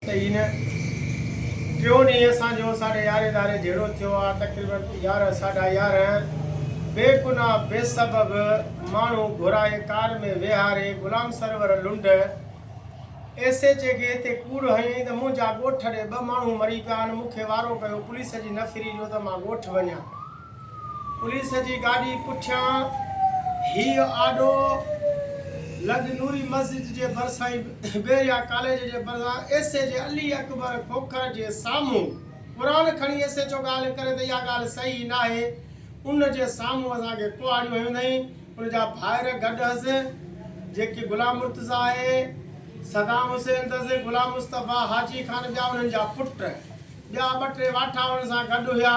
ته هن ٽيون ڏينهن اسان جو ساڍي يارهين ڌاري جهيڙو ٿيو آ، تقريبن يارهن ساڍا 11 بي گناهه بي سبب ماڻهو گهرائي ڪار ۾ ويهاري Ghulam Sarwar Lund S H A کي هتي ڪوڙ هنيائين ته منهنجا ڳوٺ ڏي ٻه ماڻهو مري پيا آهن مون کي وارو ڪيو پوليس جي نفري جو ته مان ڳوٺ وڃان. پوليس جي گاڏي پٺيان هيء آڏو لڳ نوري مسجد جي ڀرسان ئي بحريا ڪاليج جي ڀرسان ايس اي جي علي اڪبر کوکر جي سامهون قرآن کڻي ايس ايڇ او ڳالهه ڪري ته اها ڳالهه صحيح ناهي ان جي سامهون اسان کي ڪهاڙيون هنيون اٿئين ان جا ڀائر گڏ هئس جيڪي غلام مرتضيٰ آهي صدام حسين اٿس غلام مصطفيٰ حاجي خان ٻيا انهن جا پٽ ٻيا ٻه ٽي واٺا انهن سان گڏ هيا.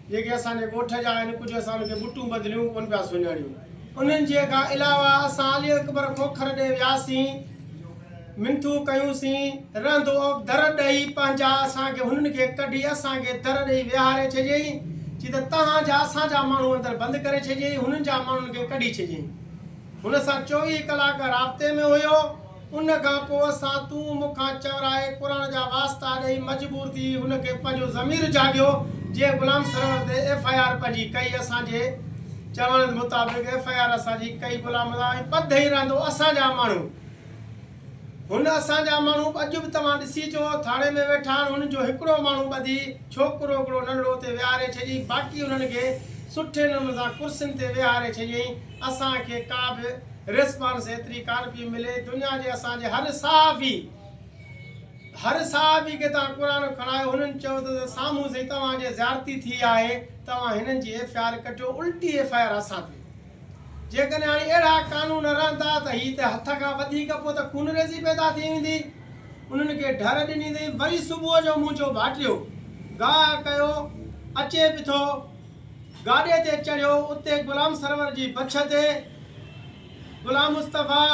جيڪي اسان جي ڳوٺ جا آهن، ڪجهه اسان انهن کي ٻٽون بدليون ڪونه پيا سڃاڻيون. انهن جي کان علاوه اسان علي اڪبر کوکر ڏي وياسين، منٿون ڪيونسين، رهندو در ڏئي پنهنجا اسان کي هنن کي ڪڍي اسان کي در ڏئي ويهاري ڇڏيائين، چي ته توهان جا اسان جا ماڻهو اندر بند ڪري ڇڏيائين، هنن جا ماڻهن کي ڪڍي ڇڏيائين. هن سان 24 ڪلاڪ رابطي ۾ هيو. ان کان پوء اسان تون مون کان چورائي قرآن جا واسطا ڏئي مجبور ٿي هن کي پنهنجو ضمير جاڳيو جنهن غلام سرور تي ايف I R پنهنجي ڪئي اسان جي چوڻ مطابق ايف I R اسان جي ڪئي غلام ۽ ٻڌئي رهندو اسان جا ماڻهو هن اسان جا ماڻهو اڄ به توهان ڏسي اچو ٿاڻي ۾ ويٺا آهن هن جو هڪڙو ماڻهو ٻڌي ڇوڪرو هڪڙو ننڍڙو اتي ويهاري ڇڏيائين باقي انهن کي سٺي نموني سان ڪرسين تي ويهاري ڇڏيائين اسان کي ڪا به ريسپانس ايتري ڪانه پئي ملي دنيا جي اسان جي هر صحافي هر صحافي کي توهان قرآن کڻايو هنن چيو ته سامهون سائين توهان جي زيارتي ٿي آهي توهان هنن جي ايف I R ڪٽيو الٽي ايف I R اسان تي جيڪڏهن هاڻي اهڙا قانون رهندا ته هي ته هٿ کان وڌيڪ پوء ته خونريزي پيدا ٿي ويندي. انهن کي ڍر ڏني اٿئي. وري صبح جو منهنجو ڀائٽيو گاهه ڪيو اچي پٿو. گاڏي تي چڙهيو. اتي غلام سرور جي بڇ تي غلام مصطفيٰ،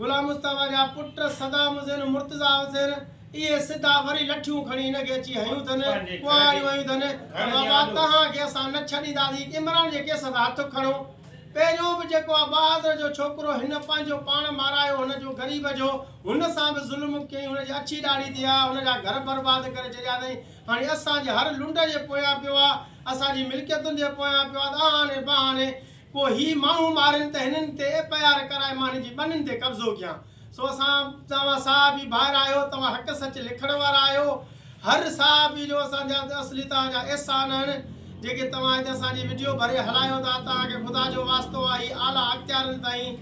غلام مصطفيٰ جا پٽ صدام حسين، مرتضيٰ حسين اهي سڌا وري لٺيون کڻي هن کي اچي هنيون اٿن، ڪهاڙيون هنيون اٿن ته بابا توهان کي اسان نه ڇڏينداسين، عمران جي ڪيس تان هٿ کڻو. پهريون به جيڪو آ بهادر جو ڇوڪرو هن پنهنجو پاڻ مارايو هن جو غريب جو هن سان به ظلم ڪيائين هن جي اڇي ڏاڙهي تي آ هن جا گهر برباد ڪري ڇڏيا اٿئين هاڻي اسان جي هر لنڊ جي پويان پيو آ اسان جي ملڪيتن جي پويان پيو آ ته آهاني بهاني ڪو هي ماڻهو مارين ته هنن تي ايف I R ڪرائي مان هنن جي ٻنين تي قبضو ڪيان. سو اسان توهان صحافي ڀائر آهيو، توهان حق سچ لکڻ وارا آهيو. هر صحافي جو اسان جا اصلي توهان جا احسان آهن جيڪي توهان هتي اسان جي وڊيو ڀري هلايو ٿا. توهان کي خدا جو واسطو آهي هي اعليٰ اختيارين تائين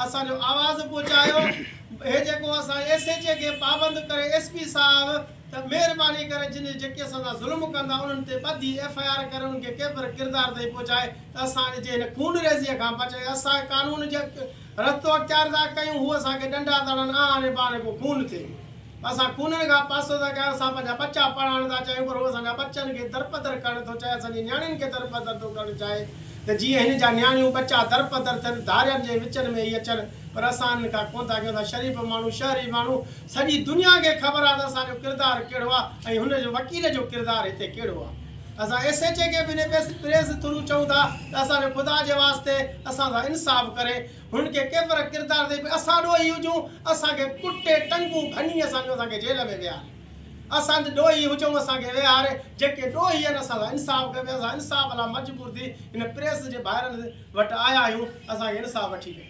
اسان جو آواز پهچايو. هي جيڪو اسان ايس ايڇ اي کي پابند ڪري ايس پي صاحب ته مهرباني ڪري جن جيڪي اسان سان ظلم ڪندا انهن تي ٻڌي ايف I R ڪري انهن کي ڪيفر ڪردار تائين پهچائي ته اسان جي هن خونريزيء کان بچائي اسان قانون جي رستو اختيار ٿا ڪيون هو اسان کي ڏنڊا ٿا هڻن آهن بهاني ڪو خون ٿئي اسان خونن کان پاسو ٿا ڪيون اسان پنهنجا ٻچا پڙهائڻ ٿا چاهيون پر هو اسان جا ٻچن کي درپدر ڪرڻ ٿو چاهي اسان جي نياڻين کي درپدر ٿو ڪرڻ چاهي ته جيئن هن جا نياڻيون ٻچا درپدر ٿين ڌارين جي وچن ۾ هي اچن پر اسان انهن کان ڪونه ٿا ڪيون اسان شريف ماڻهو شهري ماڻهو سڄي دنيا کي خبر آهي ته اسان جو ڪردار ڪهڙو آهي ۽ هن جو وڪيل جو ڪردار هتي ڪهڙو آهي. اسان ايس ايڇ اي کي به هن پريس ٿرو چئون ٿا ته اسان جو خدا جي واسطي اسان سان انصاف ڪري هن کي ڪيفر ڪردار ڏئي پئي اسان ڏوهي هجون اسان کي ڪٽي ٽنگون ڀڃي اسان جون اسان کي جيل ۾ ويهاري اسان ڏوهي هجون اسان کي ويهاري جيڪي ڏوهي آهن اسان سان انصاف ڪري اسان انصاف لاء مجبور ٿي هن پريس جي ڀائرن وٽ آيا آهيون اسان کي انصاف وٺي ڏي.